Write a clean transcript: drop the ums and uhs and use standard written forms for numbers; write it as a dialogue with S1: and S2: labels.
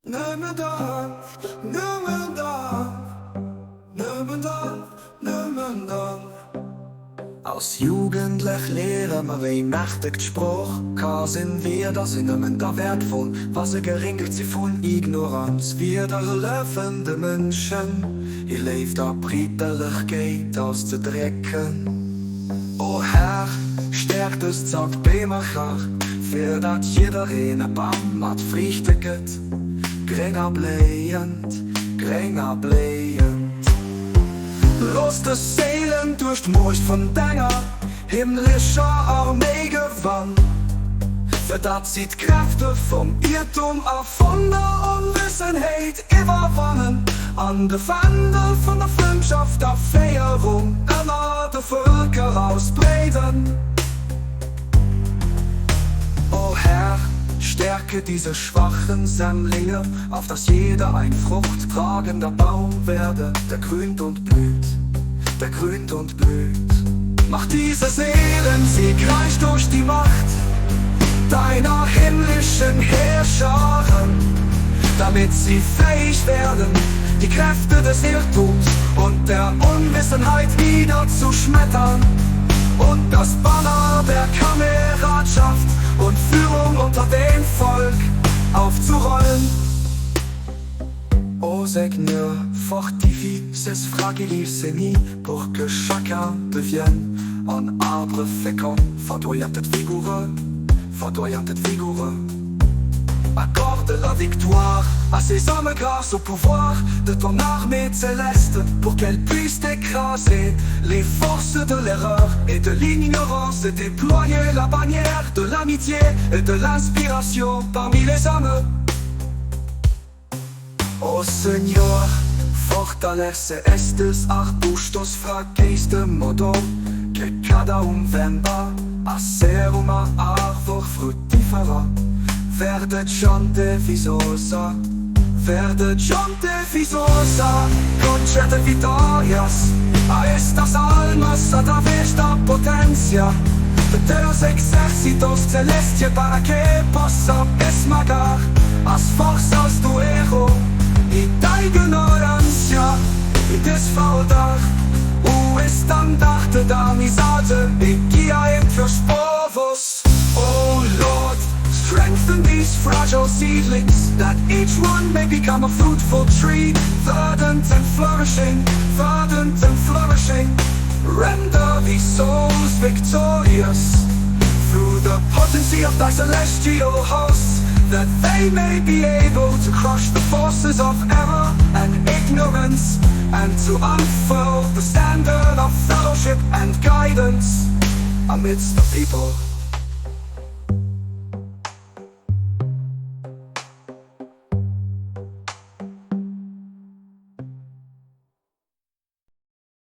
S1: Nëmmen dann, nëmmen dann, nëmmen dann, nëmmen dann. Als Jugendlech léiere mer wéi mächteg d'Sprooch ka sinn. Wierder sinn nëmmen da wäertvoll, wa se geréngelt si vun Ignoranz. Wierder hëllefen de Mënschen, hir Léift a Bridderlechkeet auszedrécken. O Här, stäerk dës zart Beemercher, fir dat jiddereen e Bam mat Friichte gëtt, gréng a bléiend, gréng a bléiend. Looss dës Séilen duerch d'Muecht vun denger himmlescher Arméi gewann, fir dat si d'Kräfte vum Iertum a vun der Onwëssenheet iwwerwannen an de Fändel vun der Frëndschaft a Féierung ënner de Vëlker ausbreeden. O Herr, stärke diese schwachen Sämlinge, auf dass jeder ein fruchttragender Baum werde, der grünt und blüht, der grünt und blüht. Mach diese Seelen siegreich durch die Macht deiner himmlischen Heerscharen, damit sie fähig werden, die Kräfte des Irrtums und der Unwissenheit niederzuschmettern und das Banner der Kameradschaft und Führung unter dem Volk aufzurollen. O Seigneur, fortifie ces fragiles semis pour que chacun devienne un arbre fécond, verdoyant et vigoureux, verdoyant et vigoureux. Accorde la victoire à ces hommes grâce au pouvoir de ton armée céleste pour qu'elle puisse écraser les forces de l'erreur et de l'ignorance et déployer la bannière de l'amitié et de l'inspiration parmi les hommes. Ó Senhor, fortalece estes arbustos frágeis de modo que cada um venha a ser uma árvore frutífera, verdejante e viçosa, verdejante e viçosa. Concede vitórias a estas almas através da potência de teus exércitos celestes para que possam esmagar as forças do erro e da ignorância e desfraldar o estandarte da amizade e guia entre os povos. O Lord, strengthen these fragile seedlings, that each one may become a fruitful tree, verdant and flourishing, verdant and flourishing. Render these souls victorious through the potency of thy celestial hosts, that they may be able to crush the forces of error and ignorance, and to unfurl the standard of fellowship and guidance amidst the people.